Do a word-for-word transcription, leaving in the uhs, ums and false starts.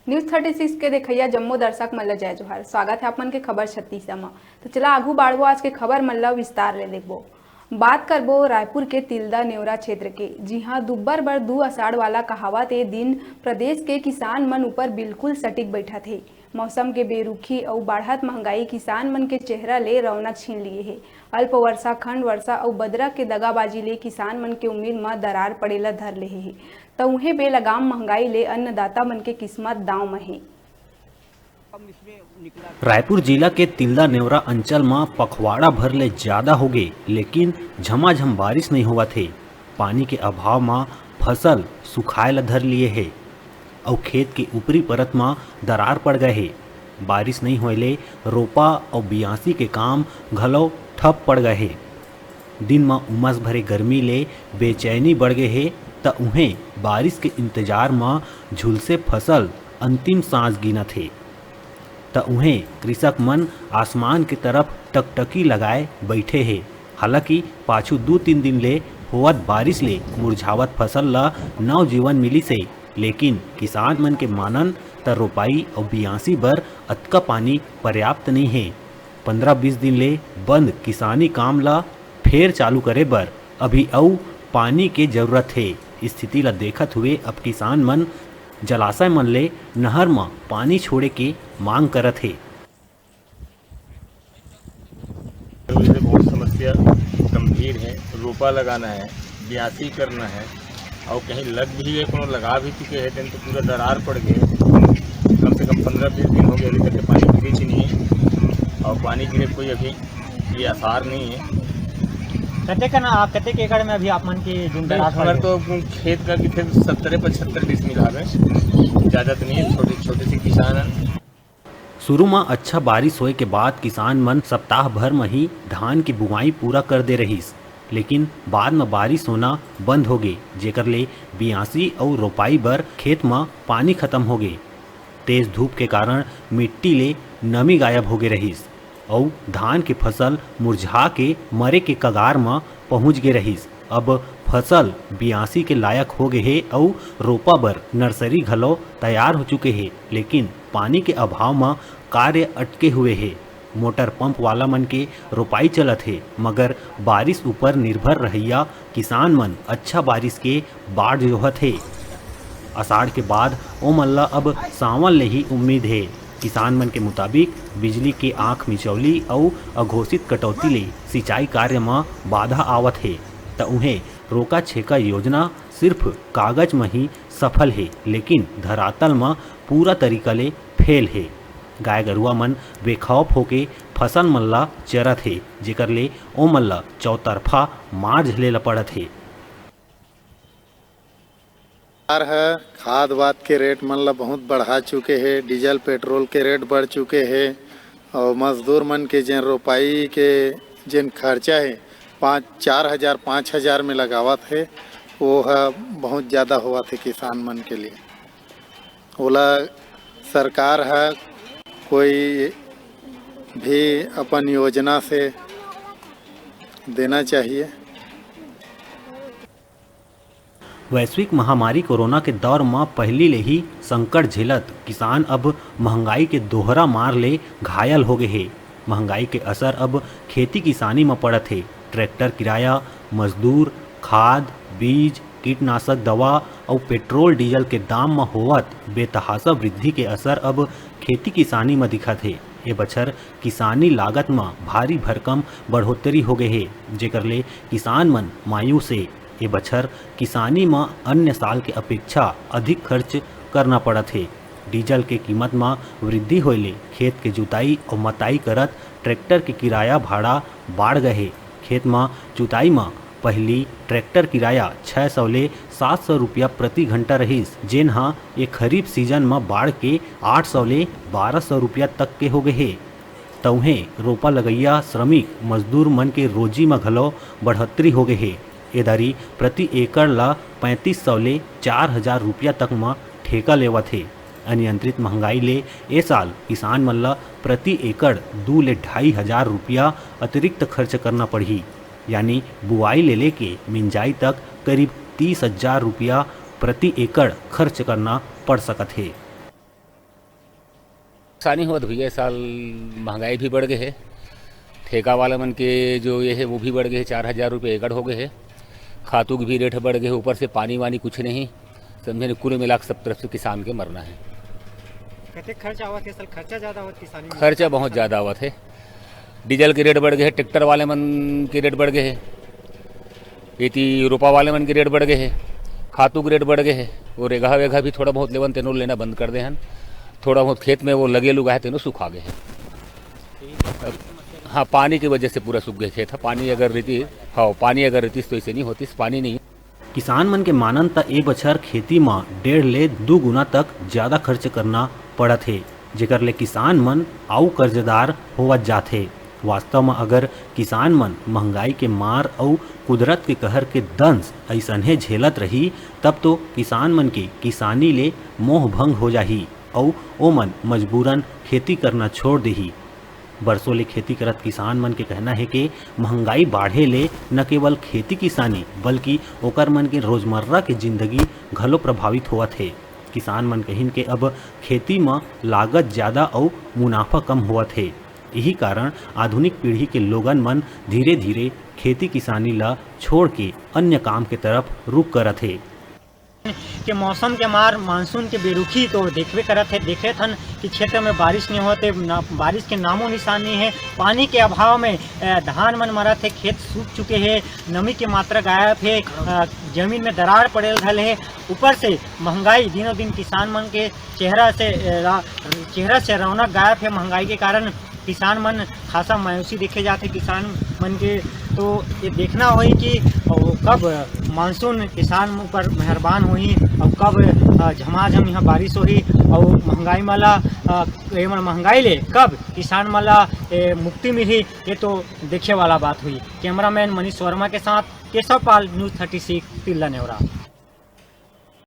News thirty six के देखइया जम्मो दर्शक मन ल जय जोहार। स्वागत है आप मन के खबर छत्तीसा म। तो चला आगू बाढ़बो आज के खबर मन ल विस्तार ले देखबो। बात करबो रायपुर के तिल्दा नेवरा क्षेत्र के, जिहां दुब्बर बर दू अषाढ़ वाला कहावत ए दिन प्रदेश के किसान मन ऊपर बिल्कुल सटीक बैठत हे। मौसम के बेरुखी अउ बाढ़त महंगाई किसान मन के चेहरा ले रौनक छीन लिए हे। अल्प वर्षा, खंड वर्षा अउ बदरा के दगाबाजी ले किसान मन के उम्मीद म दरार पड़े ल धर लेहे हे। त उहें बेलगाम महंगाई ले अन्नदाता मन के किस्मत दांव म हे। रायपुर जिला के तिल्दा नेवरा अंचल म पखवाड़ा भर ले ज्यादा होगे, लेकिन झमाझम बारिश नइ होवत हे। पानी के अभाव म फसल सुखाए ल धर लिए हे अउ खेत के ऊपरी परत म दरार पड़ गए हे। बारिश नइ होए ले रोपा अउ बियासी के काम घलो ठप पड़ गए हे। दिन म उमस भरे गर्मी ले बेचैनी बढ़ गे हे, त उहें बारिश के इंतजार म झुलसे फसल अंतिम सांस गिनत हे। त उहें कृषक मन आसमान के तरफ टकटकी लगाए बइठे हे। हालांकि पाछू दू तीन दिन ले होवत बारिश ले मुरझावत फसल ल नव जीवन मिलिस हे, लेकिन किसान मन के मानन त रोपाई अउ बियासी बर अतका पानी पर्याप्त नइ हे। पंद्रह बीस दिन ले बंद किसानी काम ल फेर चालू करे बर अभी अउ पानी के जरूरत हे। स्थिति ल देखत हुए अब किसान मन जलाशय मन ले नहर म पानी छोड़े के मांग करत हे। ये बहुत समस्या गंभीर है। रोपा लगाना है, बियासी करना है, और कहीं लग भी गए, कोनो लगा भी चुके हैं, तेन तो पूरा दरार पड़ गए। कम से कम पंद्रह बीस दिन हो गए, अभी तक के पानी गिरे कि नहीं है, और पानी गिरे कोई अभी ये आसार नहीं है। कते का ना, कतेक एकड़ में अभी आप मन के जोन दरार पड़ हमारे गए? तो खेत का किथे सत्तर पचहत्तर डिसमिल आ गए, ज़्यादा तो नहीं है, छोटे छोटे से किसान हैं। शुरू म अच्छा बारिश होए के बाद किसान मन सप्ताह भर म ही धान की बुआई पूरा कर दे रहिस, लेकिन बाद म बारिश होना बंद होगे, जेकर ले बियासी अउ रोपाई बर खेत म पानी खत्म होगे। तेज धूप के कारण मिट्टी ले नमी गायब होगे रहिस अउ धान के फसल मुरझा के मरे के कगार म पहुंच गे रहिस। अब फसल बियासी के लायक हो गे हे अउ रोपा बर नर्सरी घलो तैयार हो चुके हे, लेकिन पानी के अभाव म कार्य अटके हुए हे। मोटर पंप वाला मन के रोपाई चलत हे, मगर बारिश ऊपर निर्भर रहइया किसान मन अच्छा बारिश के बाट जोहत हे। आषाढ़ के बाद ओमन ल अब सावन ले ही उम्मीद हे। किसान मन के मुताबिक बिजली के आंख मिचौली अउ अघोषित कटौती ले सिंचाई कार्य म बाधा आवत हे, त उहें रोका छेका योजना सिर्फ कागज म ही सफल हे, लेकिन धरातल म पूरा तरीका ले फेल हे। गाय गरुवा मन बेखौफ होके फसल मन ल चरत हे, जेकर ले ओमन ल चौतरफा मार झेले ल पड़त हे। सरकार ह खाद वाद के रेट मन ल बहुत बढ़ा चुके हे, डीजल पेट्रोल के रेट बढ़ चुके हे, और मजदूर मन के जेन रोपाई के जेन खर्चा हे, पाँच, चार हजार, पाँच हजार में लगावत हे, वो ह बहुत ज़्यादा होवत हे किसान मन के लिए। ओला सरकार ह कोई भी अपन योजना से देना चाहिए। वैश्विक महामारी कोरोना के दौर म पहिली ले ही संकट झेलत किसान अब महंगाई के दोहरा मार ले घायल हो गे हे। महंगाई के असर अब खेती किसानी म पड़त हे। ट्रैक्टर किराया, मजदूर, खाद, बीज, कीटनाशक दवा अउ पेट्रोल डीजल के दाम म होवत बेतहासा वृद्धि के असर अब खेती किसानी म दिखत हे। ए बछर किसानी लागत म भारी भरकम बढ़ोत्तरी हो गे हे, जेकर ले किसान मन मायूस हे। ए बछर किसानी म अन्य साल के अपेक्षा अधिक खर्च करना पड़त हे। डीजल के कीमत म वृद्धि होए ले खेत के जुताई अउ मताई करत ट्रैक्टर के किराया भाड़ा बाढ़ गए हे। खेत म जुताई म पहिली ट्रैक्टर किराया छै सौ ले सात सौ रुपया प्रति घंटा रहिस, जेन ह ए खरीफ सीजन म बाढ़ के आठ सौ ले बारह सौ रुपया तक के हो गए हे। तउहें रोपा लगइया श्रमिक मजदूर मन के रोजी म घलो बढ़ोत्तरी हो गए हे। ए दरी प्रति एकड़ ल पैंतीस सौ ले चार हजार रुपया तक म ठेका लेवत हे। अनियंत्रित महंगाई ले ए साल किसान मन ल प्रति एकड़ दू ले ढाई हजार रुपया अतिरिक्त खर्च करना पड़ही, यानी बुआई ले लेके मिंजाई तक करीब तीस हजार रुपया प्रति एकड़ खर्च करना पड़ सकत हे। नुकसानी होत भैया, इस साल महंगाई भी बढ़ गए है, ठेका वाला मन के जो ये है वो भी बढ़ गए है, चार हज़ार रुपये एकड़ हो गए है, खातू के भी रेट बढ़ गए है, ऊपर से पानी वानी कुछ नहीं, समझे नहीं, कुल मिला के सब तरफ से किसान के मरना है। कते खर्च आवत है सर? खर्चा ज़्यादा आवत किसानी में? खर्चा बहुत ज़्यादा आवत है, डीजल के रेट बढ़ गए है, ट्रैक्टर वाले मन के रेट बढ़ गए है, एती रोपा वाले मन के रेट बढ़ गए है, खातू के रेट बढ़ गए है, वो रेगहा वेगहा भी थोड़ा बहुत लेवन तेनो लेना बंद कर दे हन, थोड़ा बहुत खेत में वो लगे लुगा है तेनो सुखा गए है। हाँ, पानी की वजह से पूरा सूख गए खेत है। पानी अगर रहती, हाँ, पानी अगर रहती तो ऐसे नहीं होती, पानी नहीं। किसान मन के मानन त ए बछर खेती म डेढ़ ले दू गुना तक जादा खर्च करना पड़त हे, जेकर ले किसान मन अउ कर्जदार होवत जात हे। वास्तव म अगर किसान मन महंगाई के मार अउ कुदरत के कहर के दंश अइसनहे झेलत रही, तब तो किसान मन के किसानी ले मोह भंग हो जाही अउ ओमन मजबूरन खेती करना छोड़ देही। बरसों ले खेती करत किसान मन के कहना हे के महंगाई बाढ़े ले न केवल खेती किसानी, बल्कि ओकर मन के रोजमर्रा के जिंदगी घलो प्रभावित होवत हे। किसान मन कहिन के अब खेती म लागत जादा अउ मुनाफा कम होवत हे। इही कारण आधुनिक पीढ़ी के लोगन मन धीरे-धीरे खेती किसानी ल छोड़ के अन्य काम के तरफ रुख करत हे। के मौसम के मार मानसून के बेरुखी तो देखबे करत हे। देखे थन कि क्षेत्र में बारिश नहीं होते, ना, बारिश के नामो निशान नहीं है। पानी के अभाव में, अ, धान मन मरत हे, खेत सूख चुके हे, नमी के मात्रा गायब हे, अ, जमीन में दरार पड़े धल हे। ऊपर से महंगाई दिनों दिन किसान मन के चेहरा से, अ, रा-, चेहरा से रौनक गायब हे। महंगाई के कारण किसान मन खासा मायूसी देखे जाथे किसान मन के। तो ये देखना होही कि कब मानसून किसान ऊपर मेहरबान होही अउ कब, अ, झमाझम यहाँ बारिश होही अउ महंगाई वाला, अ, ये मन महंगाई ले कब किसान मन ला, ए, मुक्ति मिलही, ये तो देखे वाला बात हुई। कैमरामैन मनीष वर्मा के साथ केशव पाल, न्यूज़ थर्टी सिक्स, तिल्ला नेवरा।